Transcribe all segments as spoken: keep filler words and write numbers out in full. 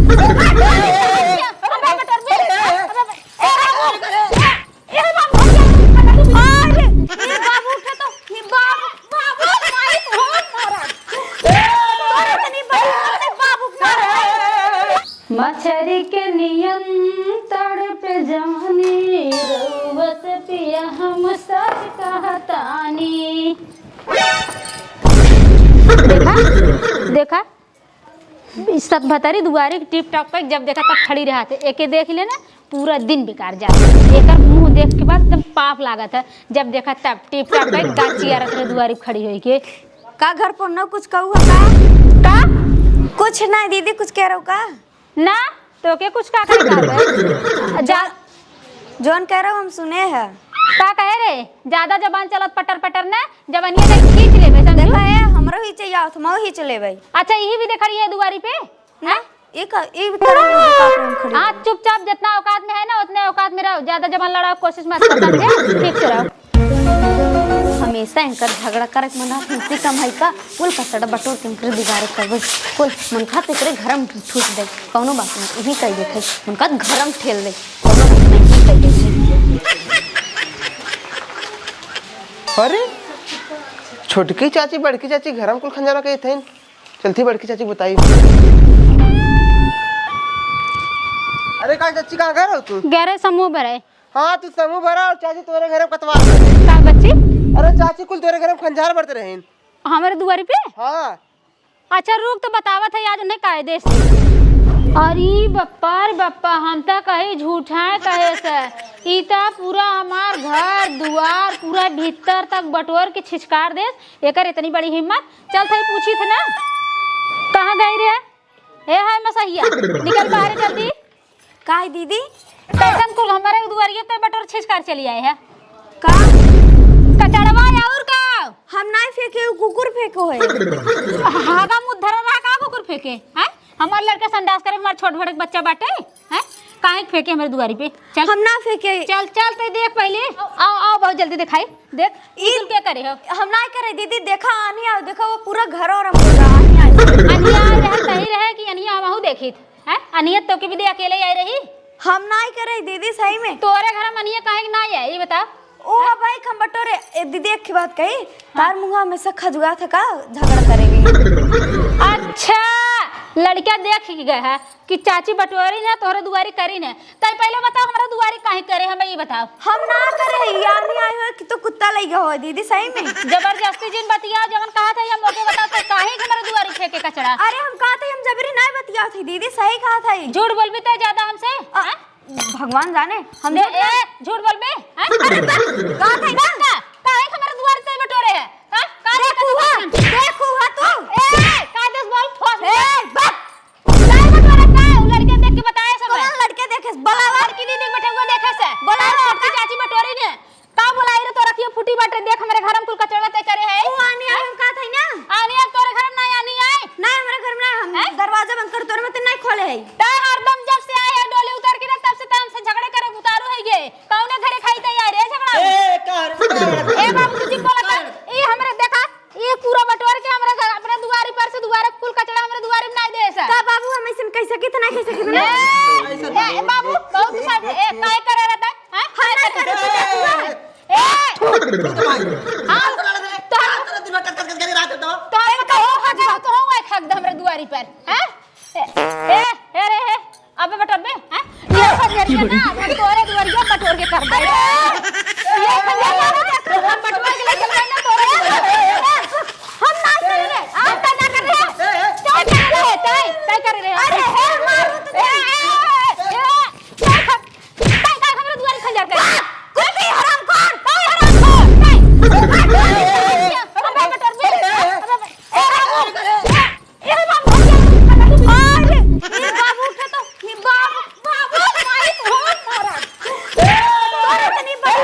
अबे बटोर बे। अबे, ए बाबू, ए बाबू, अरे, ए बाबू उठे तो, ए बाबू, बाबू, माई, बहुत मारा। अरे, इतनी बड़ी उम्र में बाबू मारा। मछरी के नियन तड़प जवानी, रउआ से पिया हम सच कहतानी। देखा, देखा, ई सत भतारी दुआरे के टिप टॉप पे जब देखा तब खड़ी रहत है। एके देख लेना, पूरा दिन बेकार जात है। एकर मुँह देख के बाद एकदम पाप लागत है। जब देखा तब टिप टॉप पे गाची आरत रहे दुआरे खड़ी होई के। का घर पर न कुछ कहू है का? का? कुछ ना दीदी, कुछ कह रहो का? ना, तोके कुछ का कहे का बे? जा। जौन कह रहो हम सुने है। का कहे रे? ज्यादा जबान चलत पटर पटर ना, जबनिया के खींच लेबे, समझू? देखा है, हमरो ही चाहिए, हम ही चले भाई। अच्छा, यही भी देखा रही है दुआरी पे? ना, ये का, ये भी तरह में का करम खड़ी हाँ, है। चुपचाप जितना औकात में है ना, उतने औकात में रहो। ज्यादा जबान लड़ाओ, कोशिश मत कर, समझे? ठीक से रहो। हमेशा इनकर झगड़ा करक मन रहत, इनसे कम है का? कुल कचड़ा बटोर के इनकर दुआरे कर दे। कुल मन खात एकरे घरम ठूस दे। कौनो बात नहीं, यही कह देते। मन खात घरम ठेल दे। कौनो बात नहीं, यही कह देते। अरे, छोटकी चाची, बड़की चाची घरम कुल खंजारा के थे। चलती बड़की चाची के बताई। अरे का चाची, कहाँ गए रहो तू? गए रहे समूह भरे। हाँ, तू समूह भरा और चाची तोरे घर में कतवार भरे। का बच्ची? अरे चाची, कुल तोरे घर में खंजार बरत रहे। हमारे दुआरी पे? हाँ। अच्छा रुक, तो बतावत है आज उन्हें कायदे से। अरे बप्पा रे बप्पा, हम तो कहीं झूठा है कहे से। ई तो पूरा हमार घर दुआर पूरा भीतर तक बटोर के छिछकार देस। एकर इतनी बड़ी हिम्मत। चल थई पूछी थे ना, कहाँ गई रे? ए है मसहिया, निकल बाहर जल्दी। काहे दीदी? कैसन कुल हमारे दुआरिये पे बटोर छिछकार चली आए है? का? कचड़वा और का? हम नाई फेंके, उ कुकुर फेंको है। हागा मुँह धरा रहा का कुकुर फेंके? हैं? हमार लड़का संडास करे, हमार छोट भड़क बच्चा बाटे, हैं? काहे के फेंके हमरे दुआरी पे? चल। हम ना फेंके। चल, चल, ते देख पहले। आओ, आओ, आओ, बहुत जल्दी दिखाई। देख, ई ई कुल के करे हो? हम ना करे दीदी, देखा आनी आओ, देखा वो पूरा घर और हम पूरा आनी आए। अनिया रहे, सही रहे कि अनिया हमहू देखित, हैं? अनिया तो के भी दे अकेले आई रही। हम ना करे दीदी, सही में। तोरे घर में अनिया काहे के ना आए, ये बताओ। ओ भाई, हम बटोरे, ए, दीदी, एक बात कही, हाँ। तार मुँह हमेशा खजुआ था का, झगड़ा करेगी। अच्छा, लड़का देख ही गए है कि चाची बटोरी ना, तोहरे दुआरी करी ना। तई पहले बताओ, हमरा दुआरी काहे करे, हमें ये बताओ। हम ना करे, यार नहीं आए हो कि तो कुत्ता लई गया हो दीदी, सही में। जबरदस्ती जिन बतिया, जवन कहा था, हम ओके बताओ, तो काहे के हमरा दुआरी फेंके कचड़ा? अरे, हम कहा था, हम जबरी ना बतिया थे दीदी, सही कहा था। झूठ बोलबी तो ज्यादा हमसे, अ, हाँ? भगवान जाने, हम दे, झूठ ना ए, झूठ बोलबे? हैं? अरे, बस, का था ना? का? काहे के हमारे दुआर पे बटोरे है? का? का देखू देखू हा, है? देखू हा तू। ए, कायदे से बोल, ठोस बोल। ए, बस। काहे बटोरे का? उ लड़के देख के बताए सब है। कौन लड़के देखे से? बोलावा। लड़की दीदी बैठे हुए देखे से। बोलावा। छोटकी चाची बटोरी ने। का बोलाई रे, तोरा कियो फूटी बाटे, देख हमरे घर में कुल कचरवा ते करे है। ओ आनी आई, हैं? हम कहा था ना। आनी आई तोरे घर में ना आनी आई। ना, हमरे घर में ना, हम हैं? दरवाजा बंद कर, तोरे में ते नहीं खोले है। तै हरदम जब से आए है डोली उतर के ना, तब से तै हमसे झगड़े करे उतारू है ये। कौने घरे खाई तै यार, ए झगड़ा? ए, का रे, का रे? ए बाबू, तू चुप बोला कर। ई हमरे देखा, ई पूरा बटोर के हमरे घर, अपने दुआरी पर से दुआरे कुल कचड़ा हमरे दुआरी में ना दे सा। का बाबू, हम ऐसन कह सकी थे, ना कह सकी थे, ना? ए, ए, बाबू, बहुत सा, ए, काय करे रहता? हाँ? हाँ, ना करे, तू क्या हुआ है? ए! हाँ, तोहरे, तोहरे तो हो, खा जाओ, तो हो, आए खा दे हमरे दुआरी पर, हाँ? ए, ए, ए रे, ए, अबे बटोर बे, हाँ? ये खंजरिया ना, हम तोरे दुआरिया बटोर के कर दे। ये खंजरिया ना, हम बटोर के लेके जाएंगे तोरे। हम ना करेंगे, हम तो ना कर रहे हैं। तय कर रहे हैं, तय, तय कर रहे हैं। अरे, हे, मारो तो ए, ए, ए, ए, ए, तय कर। तय का हमरे दुआरे खंजर करे? कुत्ती हरामखोर, तय हरामखोर, तय। हम बटोर बे। ए, ए, ए, बाबू, अरे, ए, बाबू उठे तो, ए, बाबू, बाबू, माई, बहुत मारा। तोरे इतनी बड़ी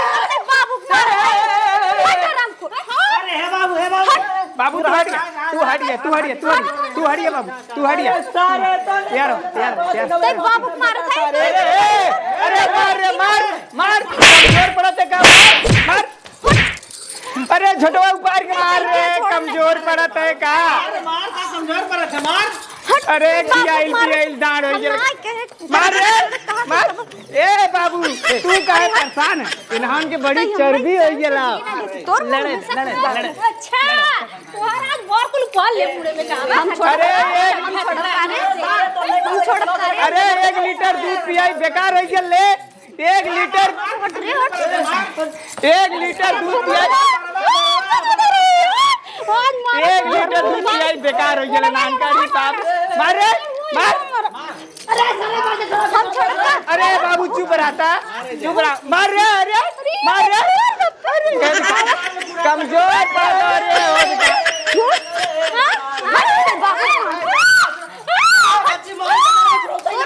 बाबू मारा। हट, हरामखोर। अरे, हे बाबू, हे बाबू। हट। बाबू, तू हट जा, तू हट जा, तू हट जा, तू हट जा, तू हट जा बाबू। तू हट जा। सारे तो यार, यार, यार। ते बाबू मारत है। अरे, ए, अरे, मार रे, मार, मार। कमजोर पड़त है का? मार, मार। अरे, छोटवा उपार के मार रे, कमजोर पड़त है का? अरे, मार का कमजोर पड़त है, मार। हट, अरे, बाबू, खियाइल मार। पियाइल दाढ़ हो हम गया। ना कहे। मार रे, कहाँ मार। से ए बाबू, तू काहे परेशान है? इन्हान के बड़ी नहीं, चर्बी हमारे हो गया ला। तोर लड़े, मुंह से लड़े, लड़े। अच्छा, तोहरा आज बहुत कुल पाल ले पूरे में का। हम छोड़ अरे, दे, एक हम छोड़ दे, हम छोड़ दे। अरे, एक लीटर दूध पियाई बेकार हो गया ले। एक लीटर, हट रे, हट। एक लीटर दूध पियाई, एक लीटर दूध पियाई बेकार हो गया, नानकारी साहब। मार रे, मार। अरे बाबू, चुप रहता, चुप रह। मार रे, अरे, मार रे। कमजोर पड़ रहे हो।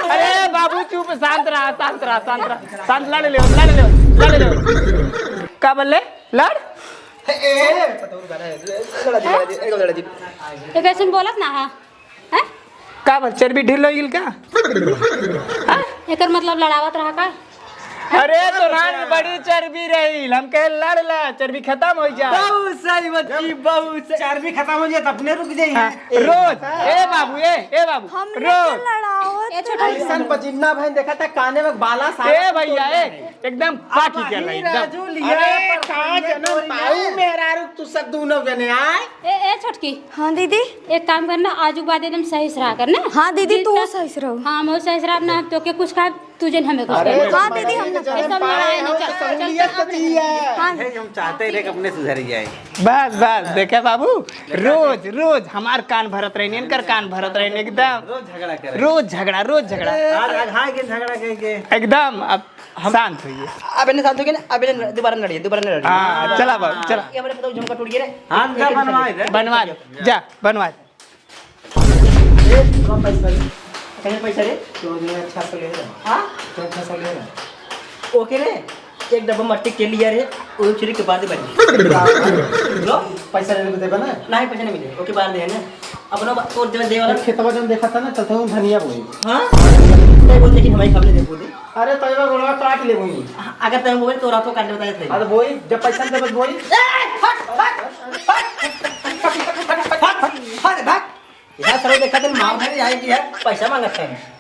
अरे बाबू, चुप, शांत रहा, शांत रहा, शांत रहा, शांत, लड़ ले, लड़ ले, लड़ ले। का बोले? लड़? ए, ए, ए, लड़ा जी, लड़ा जी, ए, लड़ा जी। ये कैसन बोलत ना हा? हैं? का बोल, चर्बी ढील हो गइल का? हाँ? एकर मतलब लड़ावत रहा का? अरे, तो नान में बड़ी चर्बी रही, हम कहे लड़ ला, चर्बी खत्म हो जा। बहुत सही बच्ची, बहुत सही। चर्बी खत्म हो जाए तो अपने रुक जाइए। हाँ, रोज, ए बाबू, ए, ए बाबू, हमने रोज। के लड़ावत ए छोटा रही। ऐसन पजीना बहन देखा था, काने में बाला सारा ए भैया, ए, एकदम पाकी के लाई, एकदम। राजू लिया अरे, पर कहाँ हमने जन्म तोरी पाऊ है। मेहरारू तू सब दोनों जने आए। ए, ए छोटकी। हाँ दीदी। एक काम करना, आजू के बाद एकदम सही से रहा करना। हाँ दीदी, तू जितना सही से रहो। हाँ, हम सही से रहा ना, तो के कुछ कहा, तू जन हमें कुछ अरे, कहा। हाँ दीदी, हम ना ऐसा लड़ाई ना हो, चल, तो चल, सहूलियत चल, से दी है। हाँ। यही हम चाहते रहे कि अपने सुधर जाए। बस, बस, देखे बाबू, रोज, रोज हमार कान भरत रहनी, इनकर कान भरत रहनी, एकदम। रोज झगड़ा करे। रोज झगड़ा, रोज झगड़ा। आज, आज हाय के झगड़ा कह के। एकदम, अब हम शांत होइए। अब इन्हें शांत हो गए ना, अब इन्हें दोबारा न लड़िए, दोबारा न लड़िए। हाँ, चला बाबू, चला। ये हमारे पता झुमका टूट गया रे। हाँ, जा बनवा दे। बनवा दे, जा, बनवा दे। ए, कौन पैसा रे? कहीं पैसा रे? तो जो अच्छा से ले रहा। हाँ? तो अच्छा से ले रहा। ओके रे, एक डब्बा मट्टी के लिया रे, वो छुरी के बाद बनी। लो। पैसा लेने को देबा ना? नहीं, पैसा नहीं मिले। ओके, बाद दे ना। अपना बा-, तो जो दे वाला खेतवा जौन देखा था ना, चलते हूँ धनिया बोई। हाँ? नहीं बोल, लेकिन हमारी खबर दे बोल दे। अरे, तैवा गोड़वा काट ले बोई। हाँ, अगर तैं बोल तो रातों काट ले बताए थे। अरे बोई, जब पैसा दे बस बोई। ए, हट, हट, हट, हट, हट, हट, हट, हट। यहाँ सर देखा तो मार धरे जाए कि है, पैसा मांगत है।